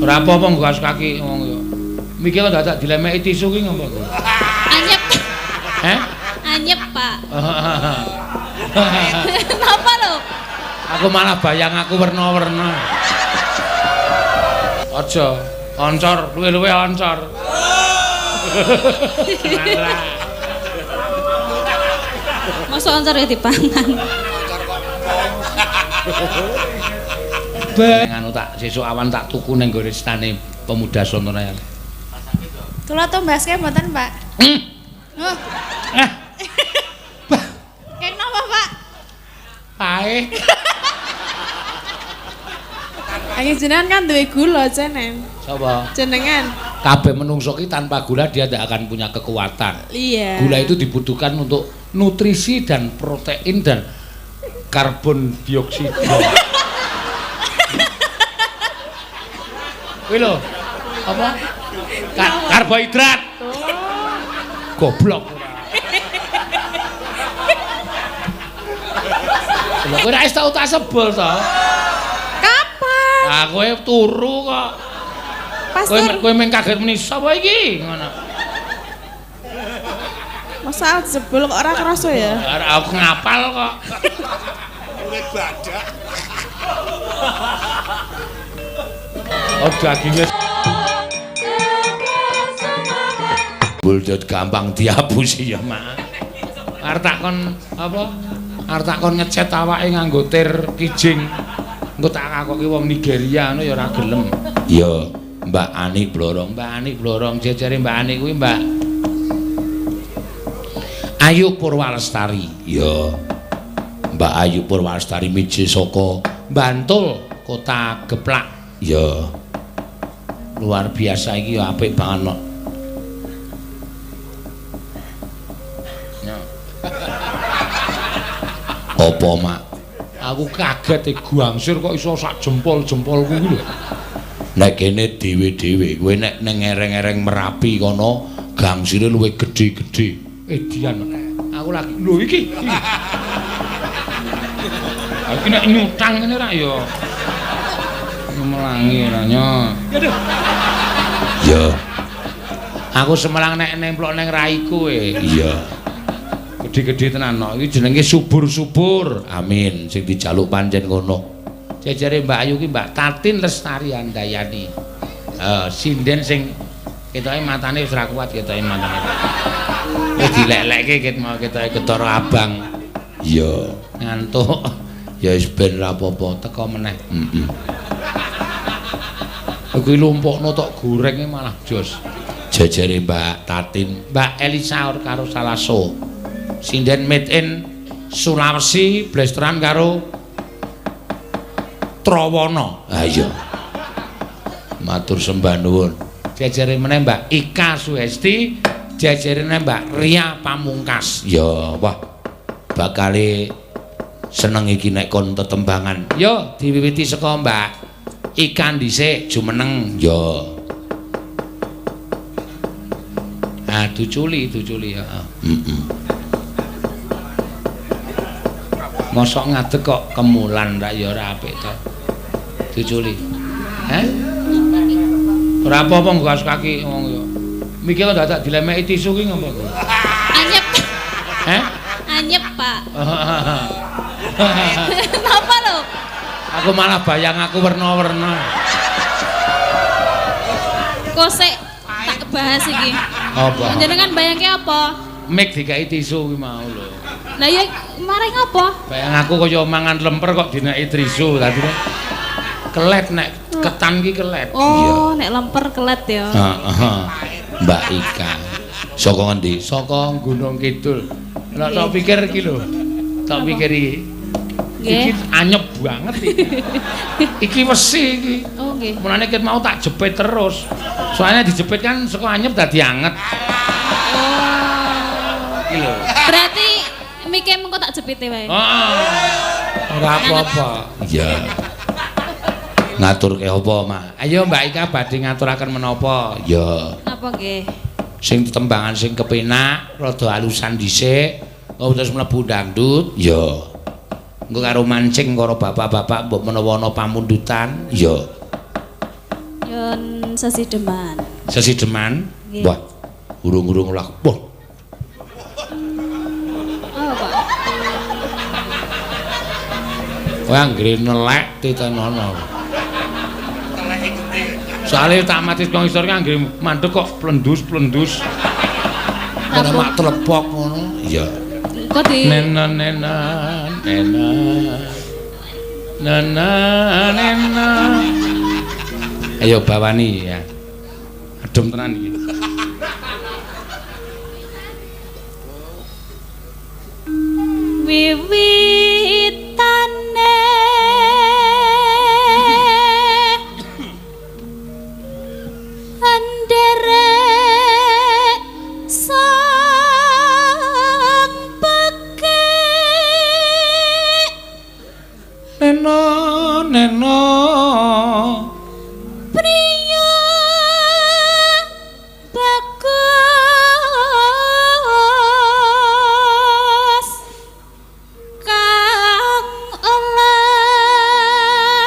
Ora apa-apa nggo kaos kaki wong ya. Mikir kok dadak dilemeki tisu ki ngopo kowe? Anyep. Heh? Anyep, Pak. Napa lho? Aku malah bayang aku werna-werna. Aja oncor, luwe-luwe oncor. Mosok oncor ya dipangan. Nganu tak sesuk awan tak tuku ning nggone stane Pemuda Sontona. Kula tumbaske mboten, Pak? Oh. Eh. Keng napa, Pak? Pae. Angin jenengan kan duwe gula jenen. Sapa? Jenengan. Kabeh menungso ki tanpa gula dia tidak akan punya kekuatan. Iya. Gula itu dibutuhkan untuk nutrisi dan protein dan karbon dioksida. Kuwi lho. Apa? Karbohidrat. Goblok. Lho kowe ora wis tau tak sebel to? Kapan? Ah kowe turu kok. Pas Kowe kowe meng kaget muni sapa iki? Ngono. Masa jebul kok ora kerasa ya? Aku ngapal kok. Kulit badak. Oh dagingnya buldot gampang dihapusi ya, Mak. Arep tak kon apa? Arep tak kon ngecet awake nganggo tir kijing. Engko tak kakoki wong Nigeria ngono ya ora gelem. Ya, Mbak Ani Blorong, Mbak Ani Blorong jejere Mbak Ani kuwi Mbak Ayu Purwalestari. Ya. Mbak Ayu Purwalestari miji saka Bantul, Kota Geplak. Ya. Luar biasa iki ya apik banget kok. Ya. Apa, Mak? Aku kaget e gangsir kok iso sak jempol-jempol kuwi lho. Nek kene dhewe-dhewe, kowe nek ning ereng-ereng Merapi kono gangsire luwih gedhe-gedhe. Edian. Aku lagi lho iki. Iki nek nyutang ngene ra ya. Melangi ora nyo. Aduh. Ya. Aku semelang nek nemplok ning raiku e. Iya. Gedhe-gedhe tenan no. Iki jenenge subur-subur. Amin. Sing dijaluk pancen ngono. Jejere Mbak Ayu ki Mbak Tatin Lestari Handayani. Sinden sing ketoke matane wis ora kuat ketoke matane. Wis dilek-lekke ket mau ketoke ketara abang. Iya, ngantuk. Ya wis ben ra apa-apa, teko meneh. Heeh. Kuwi lumpukno tok gorenge malah jos. Jejere Mbak Tatin, Mbak Elisa karo Salaso. Sinden made in Sulawesi blesteran karo Trawana. Ha iya. Matur sembah nuwun. Jejere meneh Mbak Ika Suhesti, jejere meneh Mbak Ria Pamungkas. Ya, wah. Bakale seneng iki nek kon tetembangan. Yo diwiwiti saka Mbak Ika dhisik jumeneng. Ya. Ah duculi, duculi heeh. Heeh. Mosok ngadeg kok kemulan ra ya ora apik to. Dicuculi. Heh? Ora apa-apa nggo kaos kaki wong ya. Mikir kok dadak dilemeki tisu ki ngopo kowe? Anyep. Heh? Anyep, Pak. Napa lho? Aku malah bayang aku werna-werna. Kok sik tak bahas iki. Apa? Jenengan bayangke apa? Mik dikai tisu kuwi mau lho. Lah ya maring apa? Bayang aku kaya mangan lemper kok dineki tisu tadi. Kelet nek ketan ki kelet. Oh, nek lemper kelet ya. Heeh. Mbak Ika. Saka ngendi? Saka Gunung Kidul. Lah tak pikir iki lho. Tak pikir iki. Iki anyep banget iki. Iki wesi iki. Oh nggih. Mulane ket mau tak jepit terus. Soalnya dijepit kan saka anyep dadi anget. Oh. Iki lho. Berarti mike mengko tak jepite wae. Heeh. Ora apa-apa. Iya. Ngaturke apa, Mak? Ayo Mbak Ika badhe ngaturaken menapa? Ya. Napa nggih? Sing tetembangan sing kepenak, rada alusan dhisik, terus mlebu dangdut. Ya. Engko karo mancing karo bapak-bapak mbok menawa ana pamundutan. Ya. Ya. Sampun sesideman. Sesideman? Nggih. Wah, urung-urung lah. Wah. Oh, Pak. Kowe anggere nelek titenono. Teleke gede. Soale tak mati saka ngisor ki anggere mandek kok plendus-plendus. Ora mak telepok ngono. Iya. Kok di Nena nena nena. Nena nena. Ayo bawani ya. Adem tenan iki. Wiwitane anderek sang pekik Nena nena priya bagus kang oleh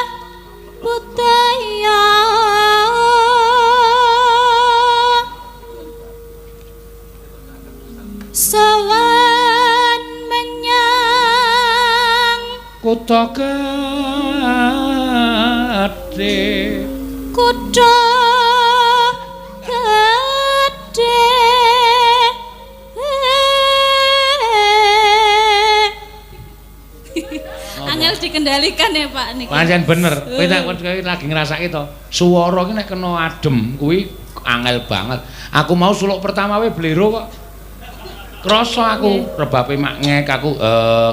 budaya sowan menyang kutha gedhe. Kutha gedhe. Angel dikendalikan ya Pak niki. Pancen bener. Kowe tak kowe lagi ngrasake to. Suwara ki nek kena adem kuwi angel banget. Aku mau suluk pertama wae blero kok. Krasa aku rebape mak ngek aku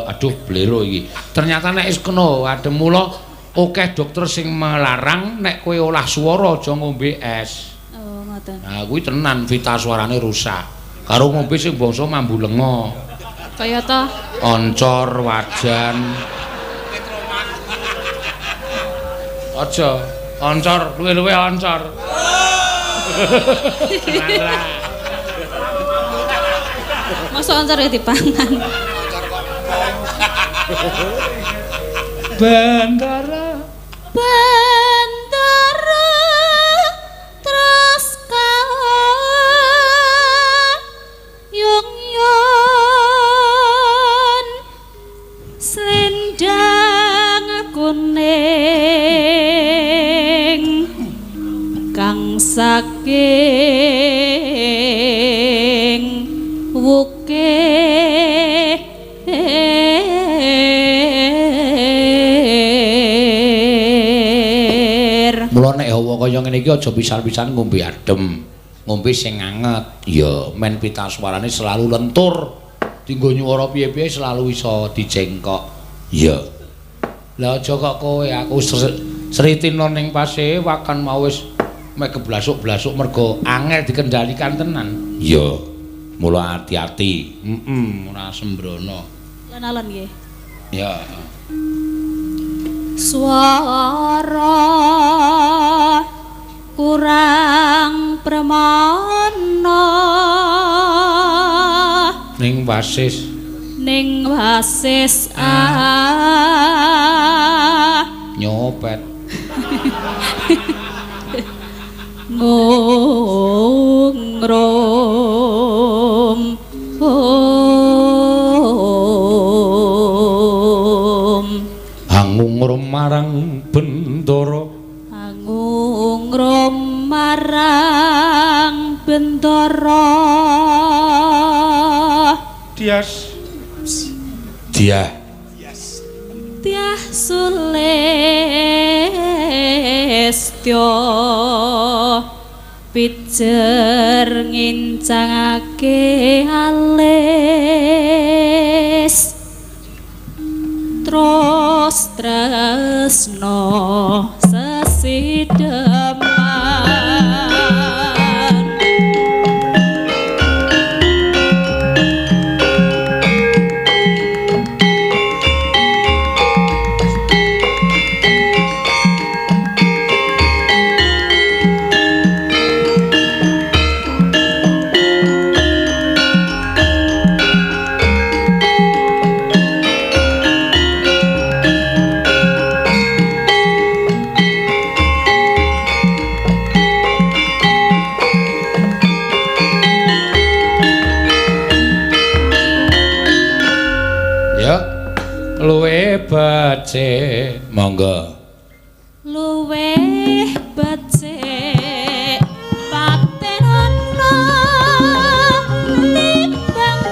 aduh blero iki. Ternyata nek wis kena adem mula akeh dokter sing melarang nek kowe olah swara aja ngombe es. Oh, ngoten. Nah, kuwi tenan vita suarane rusak. Karo ngombe sing bangsa mambu lenga. Kaya to Oncor, wajan. Aja, oncor, luwe-luwe oncor. Mosok oncor ya dipangan. Oncor kok empuk. Bantara. Bantara terus yung yun selendang kuning kang saking wukir. Mula nek hawa kaya ngene iki aja pisan-pisan ngombe adem, ngombe sing anget. Ya, men pita suarane selalu lentur. Dinggo nyuwara piye-piye selalu iso dijengkok. Iya. Lah aja kok kowe aku sritina ning pasewakan mau wis mek keblasuk-blasuk mergo angel dikendalikan tenan. Iya. Mula ati-ati. Heeh, ora sembrono. Alon-alon nggih. Ya. Suara kurang premana ning wasis ning wasis nyopet ngungrum angungrum marang Bendara angungrum marang Bendara Dias Diah Tiah Sulistya pijer ngincangake alis terus tresno sesideman. becik. Monggo. Luwih becik patenana timbang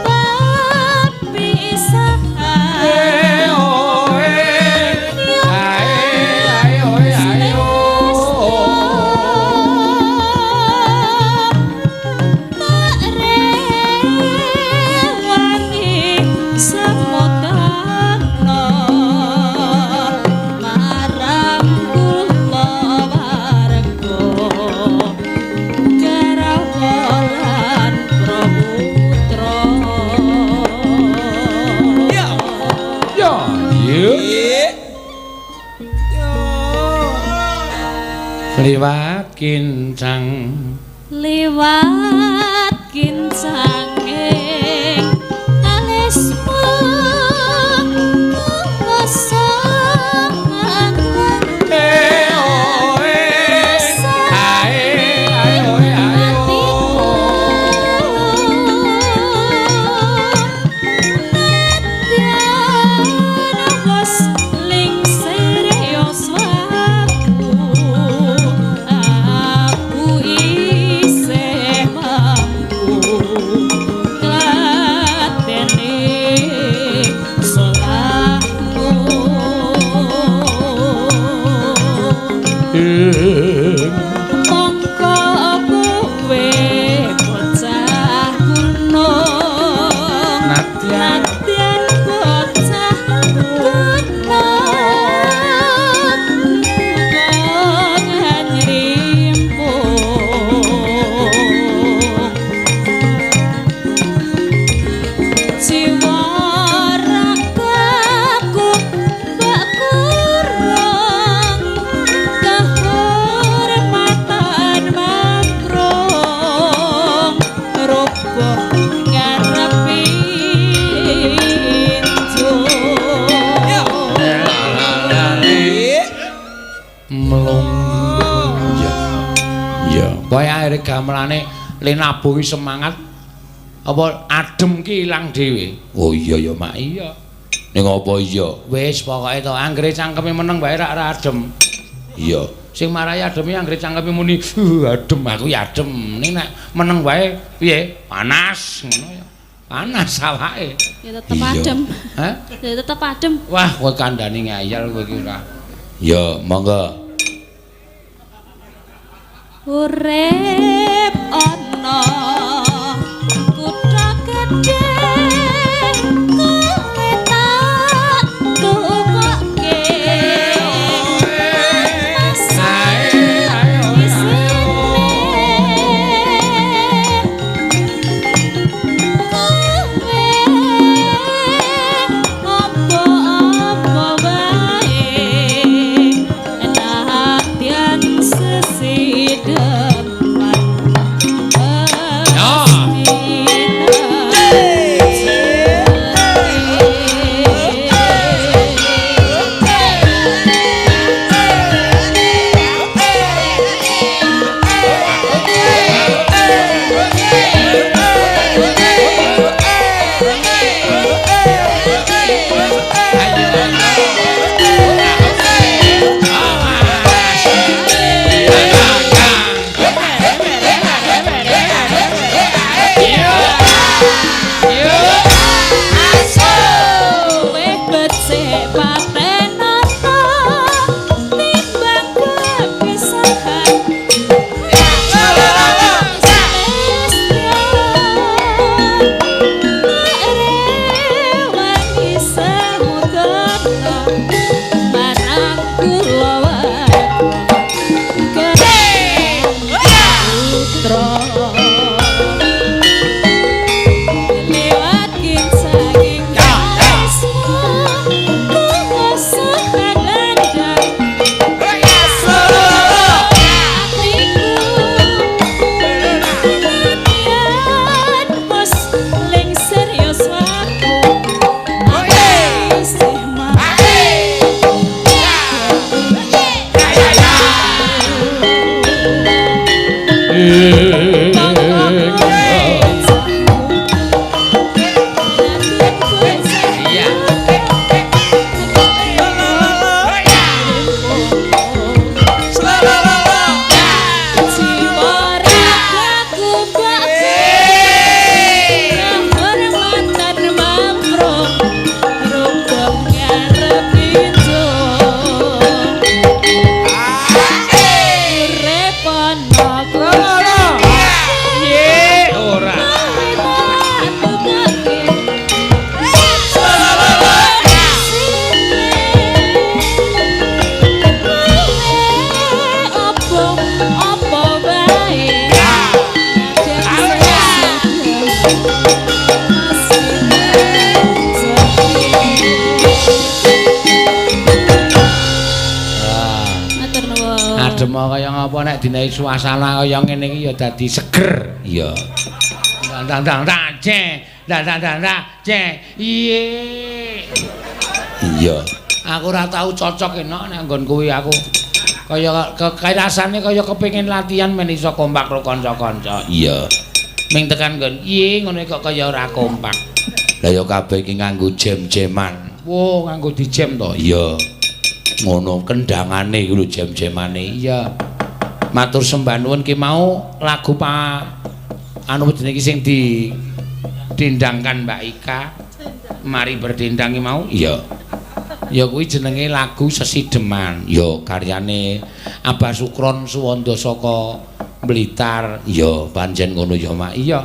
pisahan. Liwat kincang, liwat kincang ing alismu gamelane le nabuhi semangat apa adem ki ilang dhewe. Oh iya ya Mak, iya. Ning apa iya? Wis pokoke to anggere cangkeme meneng wae rak ora adem. Iya. Sing marai ademe anggere cangkeme muni adem aku ya adem. Ning nek meneng wae piye? Panas ngono ya. Panas awake. Ya tetep adem. Hah? Ya tetep adem. Wah, kowe kandhani ngayal kowe iki ora. Ya, monggo. Urip ana kutha gedhe kowe tak tukoke kowe apa-apa wae nadyan sesidem. ana Ora. Ye, ora. Apa wae Matur nuwun. Adem kaya ngapa nek dinaiki suasana kaya ngene iki ya dadi seger. Iya. Ndang ndang ndang ce, ndang ndang ndang ce. Iye. Iya. Aku ora tau cocok enak nek nggon kuwi aku. Kaya rasane kaya kepengin latihan men iso kompak karo kanca-kanca. Iya. Ming tekan nggon iye ngono kok kaya ora kompak. Lah ya kabeh iki nganggo jam-jaman. Wo, nganggo di-jam to? Iya. Ngono kendangane iku lho jam-jamane. Iya. Matur sembah nuwun ki mau lagu pa anu jenenge iki sing didendangkan Mbak Ika. Mari berdendang ki mau. Iya. Ya kuwi jenenge lagu Sesideman. Ya karyane Abah Sukron Suwanda saka Blitar. Ya pancen ngono ya, Mak. Iya.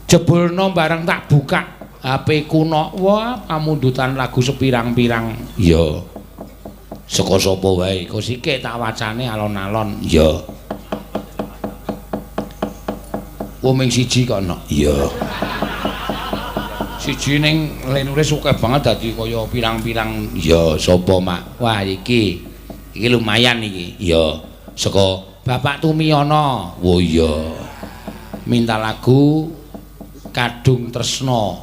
Jebulno bareng tak buka HP kuno. Wah, pamundutan lagu sepirang-pirang. Iya. Saka sapa wae? Kok sike tak wacane alon-alon. Iya. Wong ming siji kok nok. Iya. Siji ning le nulis akeh banget dadi kaya pirang-pirang. Iya, sapa, Mak? Wah, iki. Iki lumayan iki. Iya. Saka Bapak Tumiono. Oh iya. Minta lagu Kadung Tresno.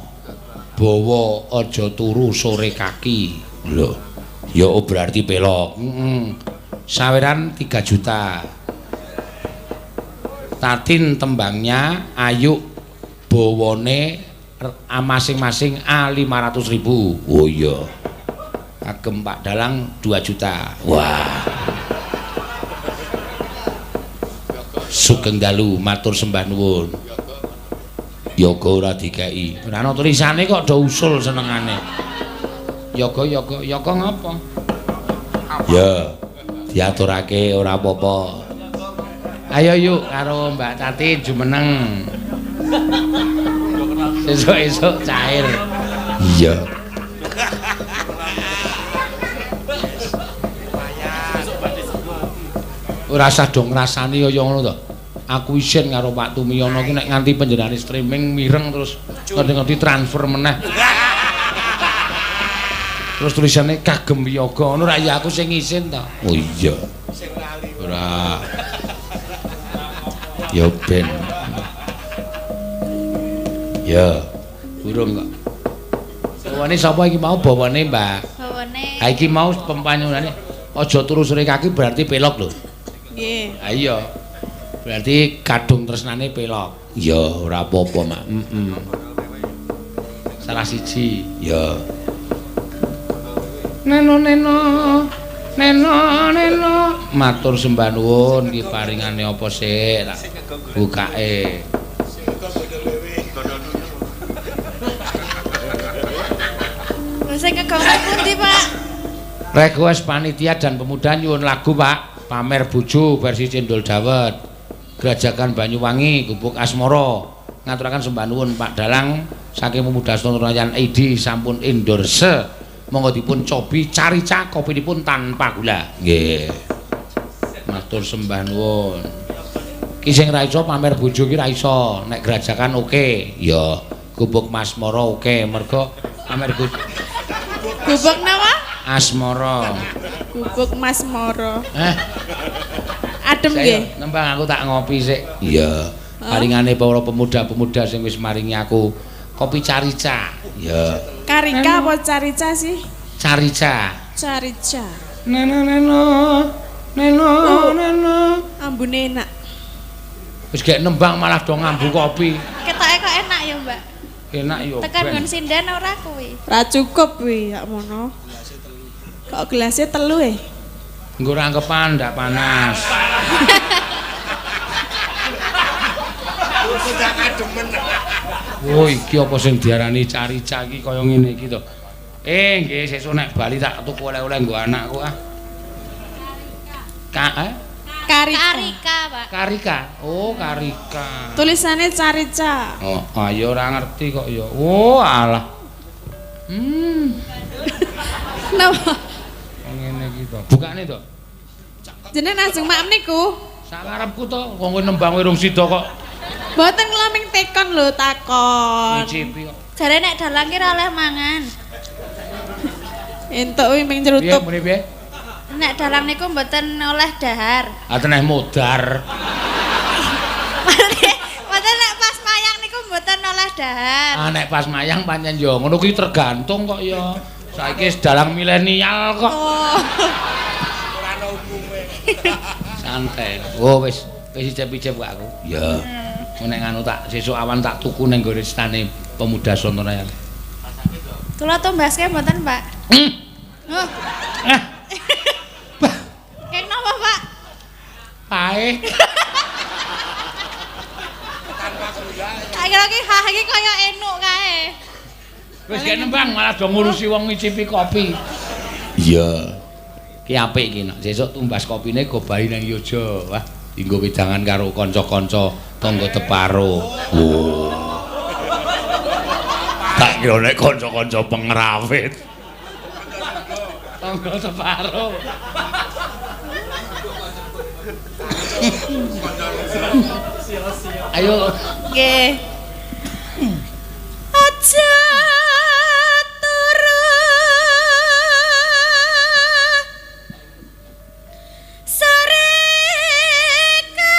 Bawa aja turu sore kaki. Lho. Ya oh, berarti pelok. Heeh. Saweran 3 juta. Tatin tembangnya Ayuk bawane masing-masing A 500.000. Oh iya. Kagem Pak Dalang 2 juta. Wah. Sugeng dalu matur sembah nuwun. Yoga ora dikeki. Ora ana tulisane kok do usul senengane. Yoga yoga yoga ngapa? Ya, diaturake ora apa-apa. Ayo yuk karo Mbak Tati jumeneng. Esuk-esuk cair. Iya. Ora usah do ngrasani kaya ngono to. Aku isin karo Pak Tumiono ki nek nganti panjenengane streaming mireng terus ngerti-ngerti transfer meneh. Terus tulisannya kagem wiyoga ngono ra ya aku sing isin to. Oh iya. Sing lali. Ora. Ya ben. Ya, burung kok. Bawane sapa iki mau bawane, Mbak? Bawane. Ha iki mau pempanyunane aja turu sore kaki berarti pelok lho. Nggih. Ha iya. Berarti kadung tresnane pelok. Ya, ora apa-apa, Mak. Heeh. Salah siji. Ya. Neno neno. Neno neno. Matur sembah nuwun iki paringane apa sik tak bukake. Sing ngegongke pundi, Pak? Request panitia dan pemuda nyuwun lagu, Pak. Pamer Bojo versi Cendol Dawet. Grajagan Banyuwangi, Gubuk Asmara. Ngaturaken sembah nuwun Pak Dalang saking Pemuda Stontonayan ID sampun endorse. Monggo dipun cobi carica kopinipun tanpa gula. Nggih. Matur sembah nuwun. Ki sing ra iso pamer bojo ki ra iso. Nek Grajagan oke. Ya, Gubuk Asmara oke. Mergo pamer bojo Gubuk napa? Asmara. Gubuk Mas Moro. Eh, Adem nggih. Nembang aku tak ngopi sik. Iya. Paringane para pemuda-pemuda sing wis maringi aku kopi carica. Iya. Karika apa carica sih? Carica. Carica. Neno neno. Neno neno. Ambune enak. Wis gek nembang malah do ngambu kopi. Ketoke kok enak ya, Mbak. Enak yo. Tekan nggon sinden ora kuwi. Ra cukup kuwi yak mono. Kok gelasnya telu e? Nggo rangkepan ndak panas. Oh iki apa sing diarani carica iki kaya ngene iki to. Nggih sesuk nek bali tak tuku oleh-oleh nggo anakku ah. Karika. Karika, Pak. Karika. Oh, Karika. Tulisannya Carica. Oh, ayo ora ngerti kok ya. Oh, alah. Napa? Ngene iki to. Bukane to. Jenengan ajeng maem niku. Sakarepku to, wong kowe nembang kowe rung sida kok Mboten kula ming tekon lho, takon. ngicipi kok. Jare nek dalang ki ora oleh mangan. Entuk kuwi ming Piye cerutup. muni piye? Nek dalang niku mboten oleh dahar. Ah teneh modar. Mboten nek pas mayang niku mboten oleh dahar. Ah nek pas mayang pancen yo ngono kuwi tergantung kok ya. Saiki wis dalang milenial kok. Oh. Ora ana umume. Santai. Oh wis wis icip-icip kok aku. Ya. Nek nganu tak sesuk awan tak tuku ning nggone stane Pemuda Sontonaya. Kula tumbaske mboten, Pak? Hmm. Oh, Ah, keng napa, Pak? pae. Tanpa gula. Tak kira ki hah iki kaya enuk kae. Wis gek nembang malah do ngurusi wong ngicipi kopi. Iya. Ki apik iki nek sesuk tumbas kopine go bali nang Yojo. Wah, dinggo wedangan karo kanca-kanca tangga teparo. Oh. Tak kira nek kanca-kanca pengrawit. Tangga teparo. Ayo. Nggih. Aja turu sore kaki ana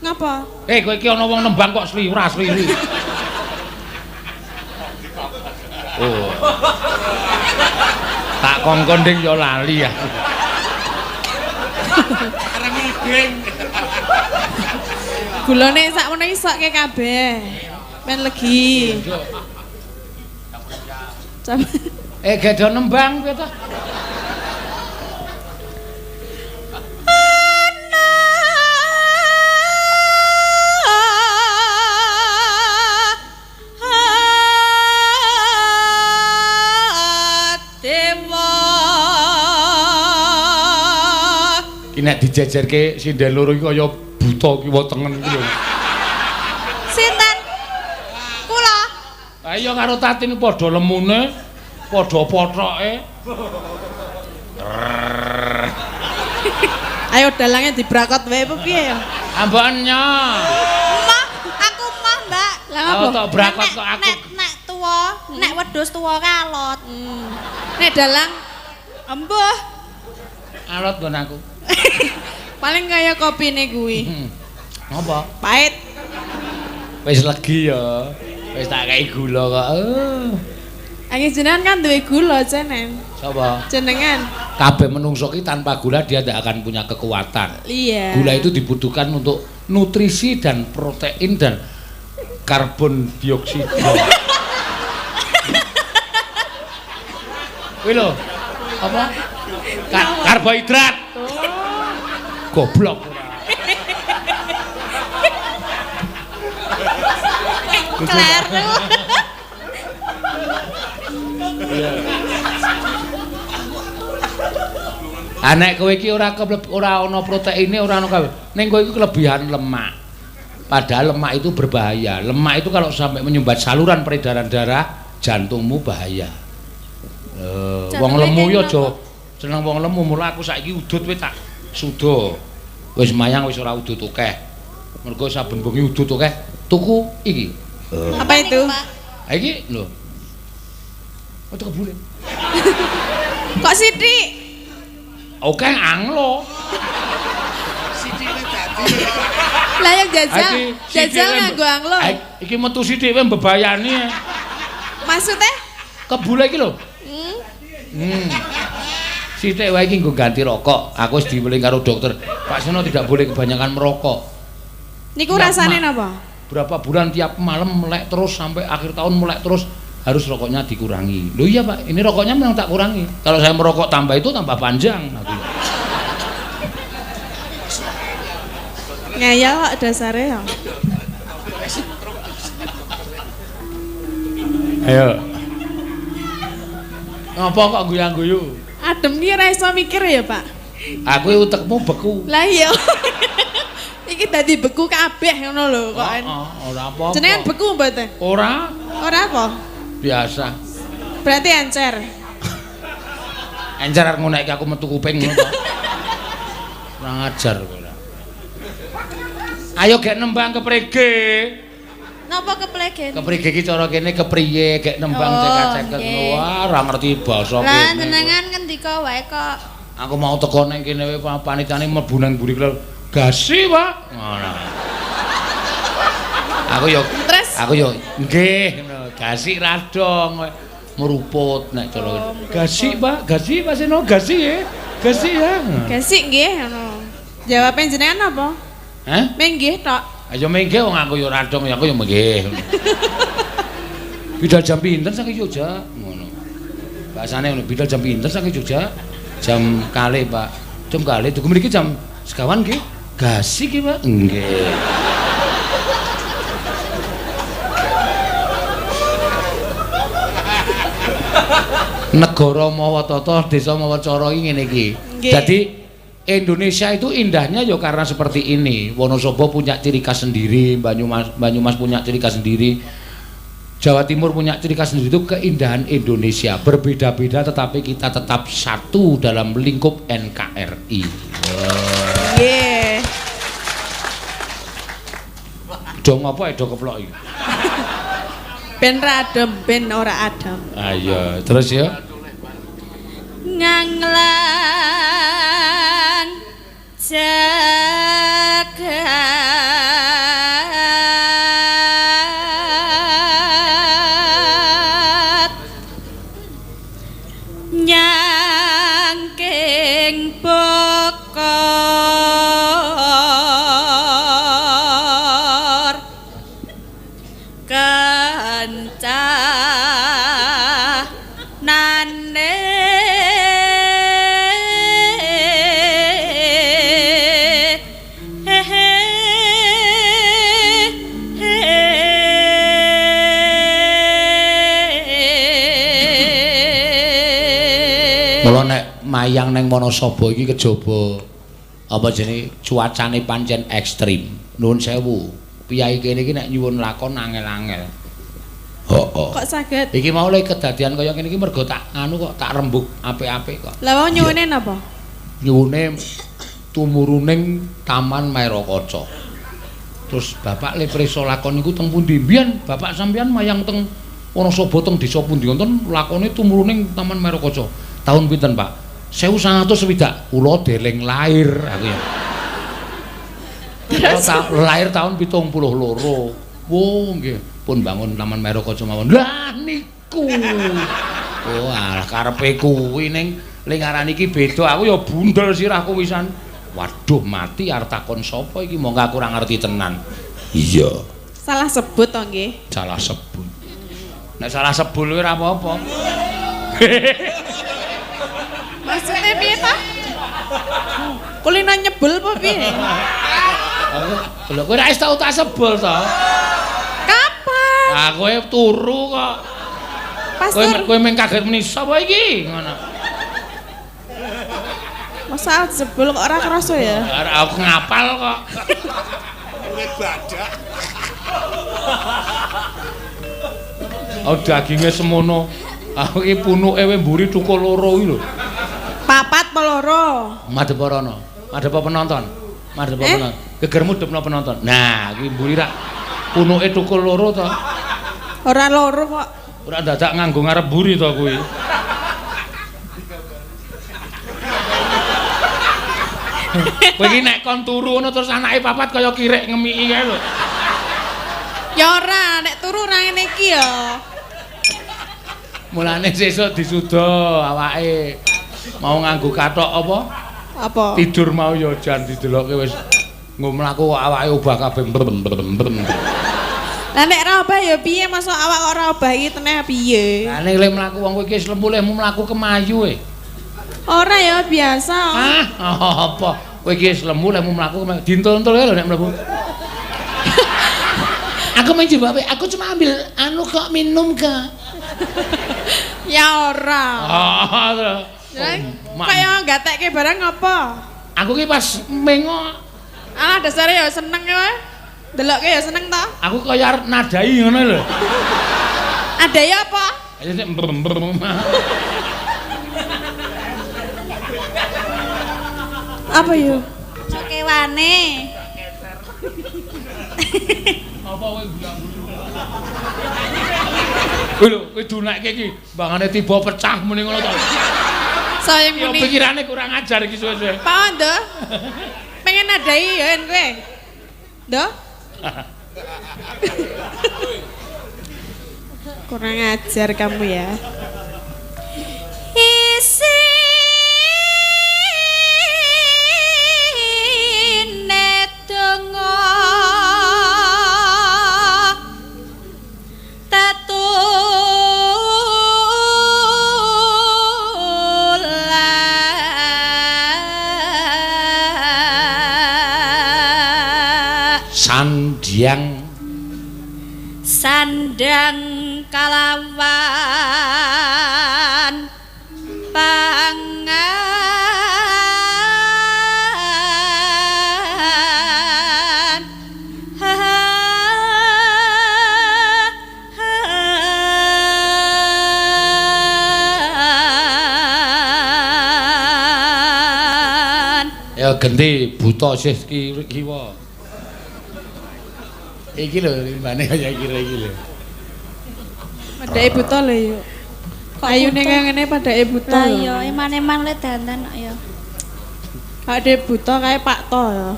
Ngapa? Eh, kowe iki ana wong nembang kok sliwra sliwi. Oh. Tak kongkon ding ya lali ya. Arep ngiding. Gulane sakmono isokke kabeh. Men legi. Eh, gedho nembang piye ta? Dewa. Ki nek dijejerke sinden loro iki kaya buta kiwa tengen iki lho. Sinten? Kula. Ha iya karo Tatin padha lemune, padha potoke. Ayo dalangnya dibrakot wae apa piye ya? Amboken nya. Mah, aku mah, Mbak. Lah Oh, ngapa? tok brakot Nek- kok aku. Nek nek tuwa, nek wedhus tuwa kalot. Nek dalang Embuh. Alot nggon aku. paling kaya kopine kuwi. Ngapa? Pahit. Wis legi ya. Wis tak kei gula kok. Oh. Angin jenengan kan duwe gula jenen. Sapa? Jenengan. Kabeh menungso ki tanpa gula dia tidak akan punya kekuatan. Iya. Gula itu dibutuhkan untuk nutrisi dan protein dan karbon dioksida. Kuwi lho. Apa? Karbohidrat. Goblok ora. Kleru. Ah nek kowe iki ora ora ana proteine, ora ana kabeh. Ning kowe iki kelebihan lemak. Padahal lemak itu berbahaya. Lemak itu kalau sampai menyumbat saluran peredaran darah, jantungmu bahaya. Wong Jantunge lemu ya kene aja seneng wong lemu, mula aku saiki udut wis tak suda. Wis mayang wis ora udut akeh. Mergo saben bengi udut akeh, tuku iki. Apa itu? Pak? Ha iki lho. Oh, kebule. Kok sithik? Oke anglo. Sithike dadi. Lah yang jajal, Iki jajal nganggo anglo. Iki metu sithik wae mbebayani. Maksudnya? Kebule iki lho. Sithik wae iki nggo ganti rokok. Aku wis diweling karo dokter. Pak Seno tidak boleh kebanyakan merokok. Niku Tiap rasane napa? Berapa bulan tiap malam melek terus sampai akhir tahun melek terus harus rokoknya dikurangi. Loh iya Pak, ini rokoknya memang tak kurangi. Kalau saya merokok tambah itu tambah panjang aku. Ngeyel kok dasare ya. Ayo. Ngapa kok guyang-guyu? Adem ki ora iso mikir ya, Pak. Aku utekmu beku. Lah iya. Iki dadi beku kabeh ngono lho kok. Heeh, ora apa-apa. Jenengan beku mboten? Ora. Ora apa? Biasa. Berarti encer. Encer arep ngonekke aku metu kuping ngono to. Kurang ajar kowe ora. Ayo gek nembang keprige. Napa keplegen? Keprige iki cara kene kepriye gek nembang Oh, cekak-cekek nggih. wah ora ngerti basa Lah kene. jenengan ngendika wae kok. Aku mau teko nang kene wae panitane mlebu nang mburi lho. Gasi, Pak. Ngono. Aku yo Terus? Aku yo nggih ngono. Gasi ra dong meruput nek cara Oh, kene. Gasi, Pak. Gasi Pak Seno, gasi ya. Gasi ya. Gasik nggih ngono. Jawabe jenengan apa? Hah? Menggih tok. Ayo menggih wong aku yo ra dong, ya aku yo menggih. Bidal jam pinten saking Jogja? Ngono. Bahasane ngono, bidal jam pinten saking Jogja? Jam kalih, Pak. Jam kalih tuku mriki jam sekawan nggih. Gasi ki, Pak. Nggih. Negara mawa tata, desa mawa cara iki ngene iki. Nggih. Dadi Indonesia itu indahnya ya karena seperti ini. Wonosobo punya ciri khas sendiri, Banyumas punya ciri khas sendiri, Jawa Timur punya ciri khas sendiri. Itu keindahan Indonesia. Berbeda-beda tetapi kita tetap satu dalam lingkup NKRI. Nggih. Do ngopo do keplok iki? Ben ra adem, ben ora adem. Ayo, terus ya. Nganglan jagat nyangking bokor kencanane. Mula nek mayang neng Wonosobo iki kejaba apa jenenge cuacane pancen ekstrim. Nuwun sewu. Piyai kene iki nek nyuwun lakon angel-angel. Heeh. Kok saged? Iki mau lek kedadian kaya ngene iki mergo tak anu kok tak rembug apik-apik kok. Lah wong nyuwune napa? Nyuwune tumuruning Taman Maerakaca. Terus bapak le prisa lakon niku teng pundi? Mbiyen bapak sampeyan mayang teng Wonosobo teng desa pundi wonten lakone tumuruning Taman Maerakaca. Tahun pinten, Pak? 1960. Kula dereng lahir aku ya. Kula lahir tahun 72. Wo nggih, pun bangun Taman Maerakaca mawon. Lah niku. Oh, alah karepe kuwi ning le ngarani iki beda. Aku ya bundel sirahku wisan. Waduh, mati arep takon sapa iki? Monggo aku ora ngerti tenan. Iya, Salah sebut to nggih. salah sebut. Nek salah sebul kuwi ora apa-apa. Maksudnya piye ta? Kulino nyebul apa piye? Lho kowe ora wis tau tak sebul to? Kapan? Ah kowe turu kok. Pas Kowe turu. kowe meng kaget muni sapa iki? Ngono. Masa jebul kok ora kerasa ya? Aku ngapal kok. Kulit badak. Oh daginge semono. Aku iki punuke we mburi thukul loro iki lho. Papat apa loro? Madhep rono. Madhep penonton. Madhep penonton. Gegermu depno penonton. Nah, iki mburi rak punuke thukul loro to. Ora loro kok. Ora dadak nganggo ngarep mburi to kuwi. Kowe iki nek kon turu ngono terus anake papat kaya kirek ngemiki kae lho. Ya ora, nek turu ora ngene iki ya. Mulane sesuk disuda awake. Mau nganggo kathok apa? Apa? Tidur mau ya jan didelokke wis nggo mlaku kok awake obah kabeh. Lah nek ora obah ya piye mosok awak kok ora obah iki teneh piye? Lah nek le mlaku wong kowe iki wis lemu lehmu mlaku kemayu e. Ora ya biasa. Ah, apa? Kowe iki wis lemu lemu mlaku dintul-untul lho nek mlebu. Aku main coba, aku cuma ambil anu kok minum kak. Ya ora. Ah, kaya gatekke barang apa? Aku ki pas mengo. Ah, dasare ya seneng kowe. Delokke ya seneng ta? Aku kaya arep nadai ngono lho. Nadai apa? Ayo sik mbrem. Apa yo? Kewane. Apa kowe gulang-gulang? Kowe lho, kowe dunekke iki, mbangane tiba pecah muni ngono to. Saya muni. Ya pikirane kurang ajar iki suwe-suwe. Pak Ndo. Pengen nadai ya kowe. Ndo? Kurang ajar kamu ya. Isine donga tetulak Sandiang sandang kalawan pangan Ya genti buta sih kiwa. Iki lho limbane kaya kira iki lho. Padake buta lho yo. Ayune kaya ngene padake buta. Lah iya, eman-eman le dandan kok ya. Padake buta kae Pak To ya.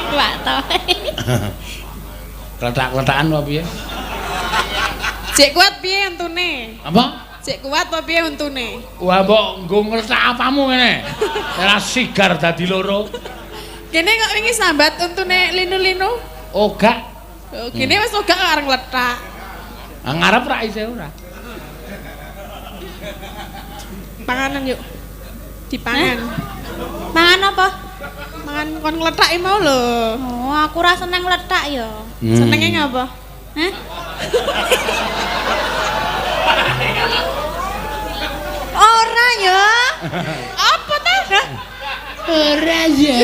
Pak To. Kletak-kletakan apa piye? Cek kuat piye untune? Apa? Cek kuat apa piye untune? Wah, mbok nggo ngletak apamu ngene? Ora sigar dadi loro. Kene kok wingi sambat untune linu-linu? Oh, gak. Oh, kene wis ogak kok arep ngletak. Ah ngarep ra isih ora. Panganan yuk. Dipangan. Mangan apa? Mangan kon ngletak mau lho. Oh, aku ora seneng ngletak ya. Senenge ngapa? Hah? Ora ya. Apa ta? Ora ya.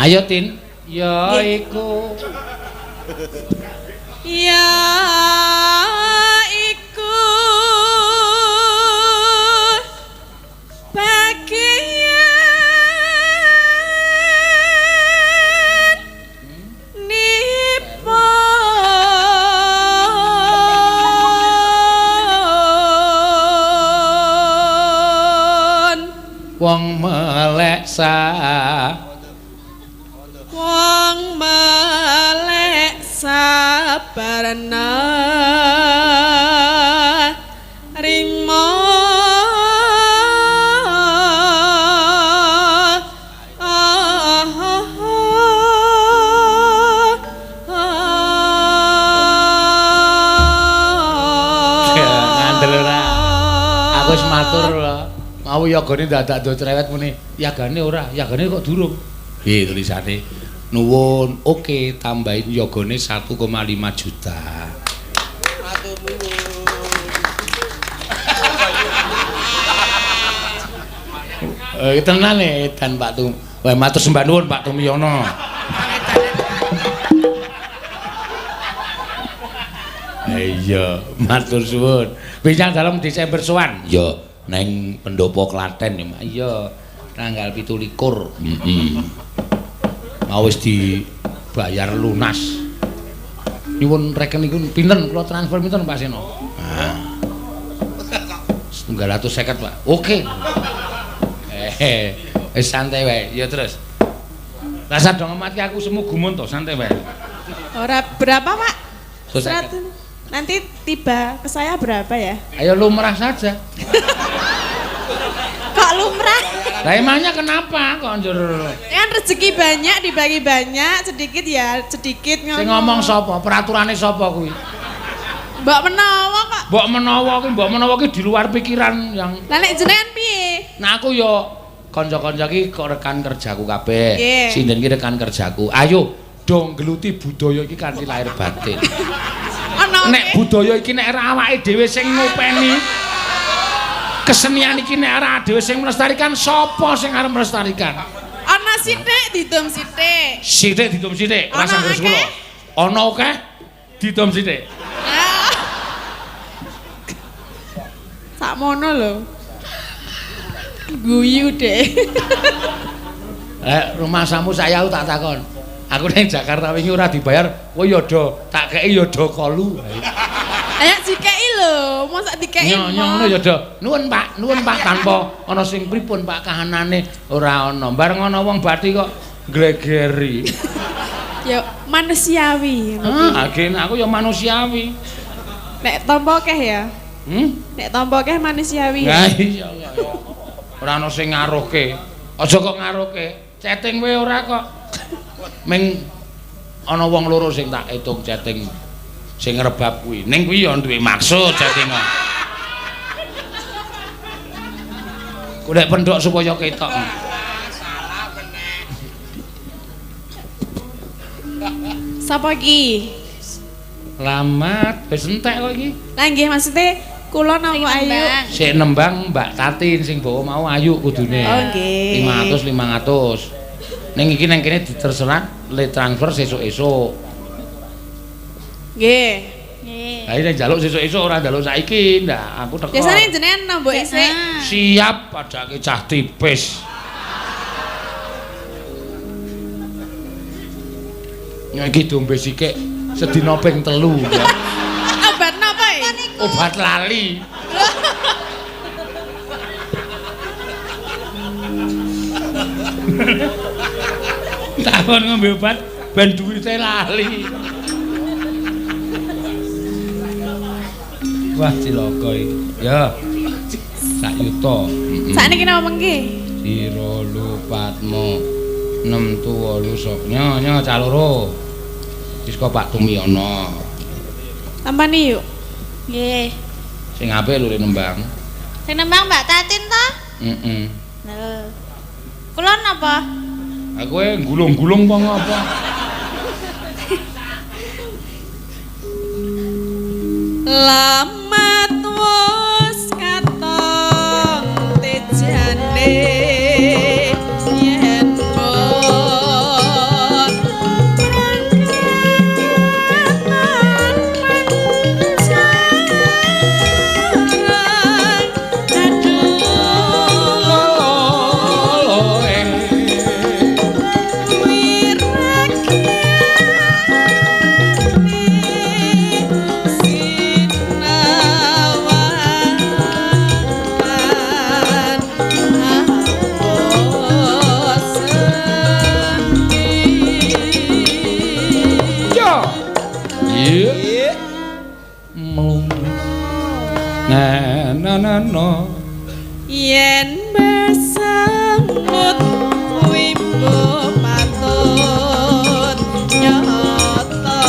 Ayo Tin. Ya iku. Ya iku bagian nipun wong melek sa wong melek sabarna rimo ngandel ora. Aku wis matur lho. Mau yogane dadak do cerewet muni, yagane ora, yagane kok durung. Piye tulisane? Nuwun, oke, tambahin yogane 1,5 juta. Matur nuwun. Tenan edan Pak Tum. Wah, matur sembah nuwun Pak Tumiyono. Iya, matur suwun. Bincang dalem Desember sowan. Iya, neng Pendopo Klaten ya, Mak. Iya, tanggal 27. Heeh. Mau wis dibayar lunas. Nyuwun rekening pinten kula transfer pinten Pak Seno? Nah. 950, Pak. Oke. Wis santai wae. Ya terus. Lah sadong mati aku semu gumun to, santai wae. Ora berapa, Pak? 150. Nanti tiba ke saya berapa ya? Ayo lumrah saja. Kok lumrah? Lah emangnya kenapa kok njur? Kan rezeki banyak dibagi banyak, sedikit ya sedikit ngomong. Sing ngomong sapa? Peraturane sapa kuwi? Mbok menawa kok. Mbok menawa ki di luar pikiran yang. Lah nek jenengan piye? Nah aku yo kanca-kanca ki kok rekan kerjaku kabeh. Sinden ki rekan kerjaku. Ayo do nggeluti budaya iki kanthi lahir batin. Nek budaya iki nek ora awake dhewe sing ngopeni kesenian iki nek ora dhewe sing melestarikan, sapa sing arep melestarikan? Ana sithik didum sithik. Sithik didum sithik, ora sangger kula. Ana akeh didum sithik. Sakmono lho. Guyu deh. Rumahsamu saya tak takon. Aku nang Jakarta wingi ora dibayar, kowe ya do tak kei ya do kolu. Ayo dikei lho, mosok dikei. Nyo ngono ya do. Nuwun Pak tanpa ana sing pripun Pak kahanane ora ana. Bareng ana wong bathi kok glegeri. Ya manusiawi. Ah, agen aku ya manusiawi. Nek tampa akeh ya. Nek tampa akeh manusiawi. Lah iya ya. Ora ana sing ngaruhke. Aja kok ngaruhke. Chatting kowe ora kok. Ming ana wong loro sing tak etung chatting sing ngrebab kuwi. Ning kuwi ya duwe maksud chatting. Golek pendhok supaya ketok. Salah meneh. Sapa iki? Lamat wis entek kok iki. Lah nggih maksude kula napa Ayu? Sik nembang Mbak Tatin sing bawa mau Ayu kudune. Oh nggih. 500 500. Ning iki nang kene diterserah le transfer sesuk-esuk. Nggih. Nggih. Lah iki njaluk sesuk-esuk ora njaluk saiki, ndak aku teko. Biasane jenengan nombok isik. Siap padake cah tipis. Nek iki dombe sikik sedina ping 3 ya. Obat napa iki? Obat lali. Takon ngombe obat ben duwite lali. Wah cilaka iki. Ya. Sak yuta. Sakniki napa mengki? Sira lupatmu 6 8 sok. Nyo nyo cah loro. Wis kok Pak Tumiono. Tampani yuk. Nggih. Sing apik lho nembang. Sing nembang Mbak Tatin to? Heeh. Lho. Kula napa? Aku e gulung-gulung apa ngapa? Lamat wis katong tejane yen pun berangkat pancaran aduh Na yen besemut wimbo patut nyata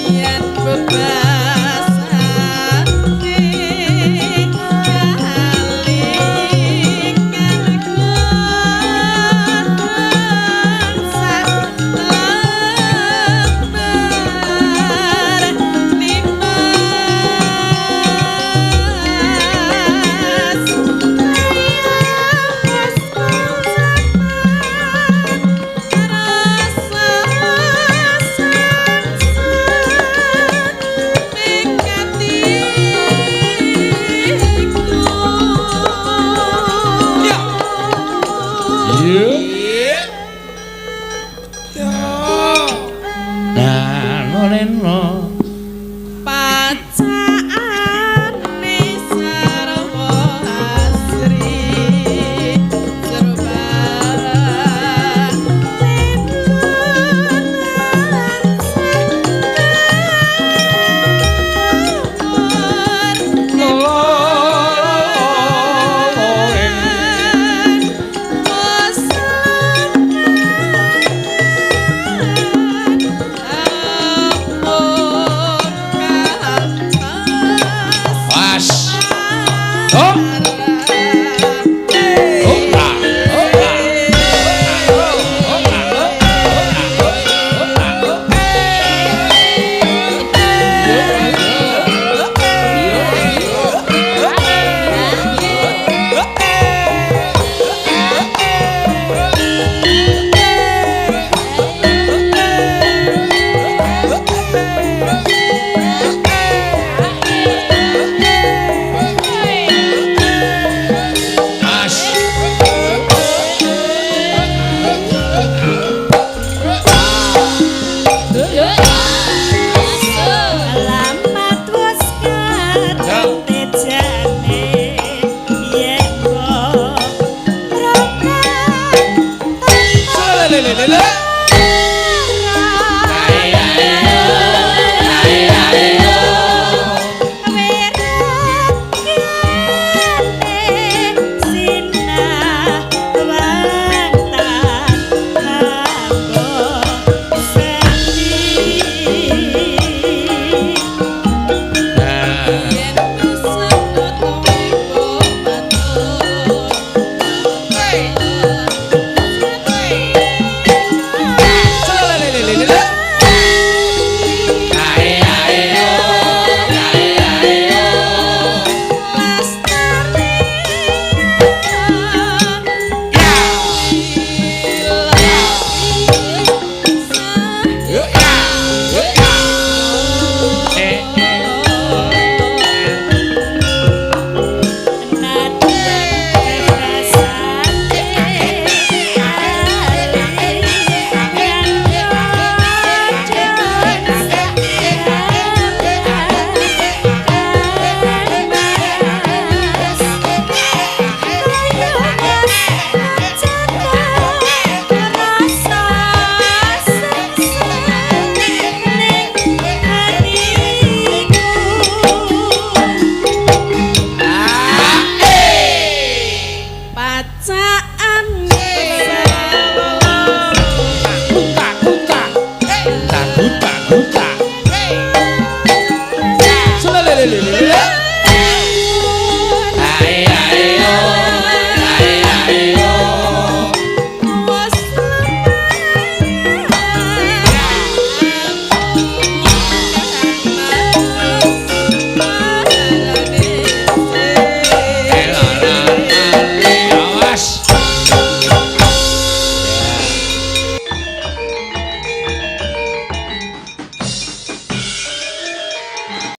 yen bebasane kalingan godhong sak lembar nimas ayas rasa lena. Pacakane sarwa asri serba Was. Oh. Ora. Ora. Mas. Alamat wis kadung tejane yen kok Lelelelele. Lelelelele. Kunta kunta. Kunta kunta kunta. Lelelelele.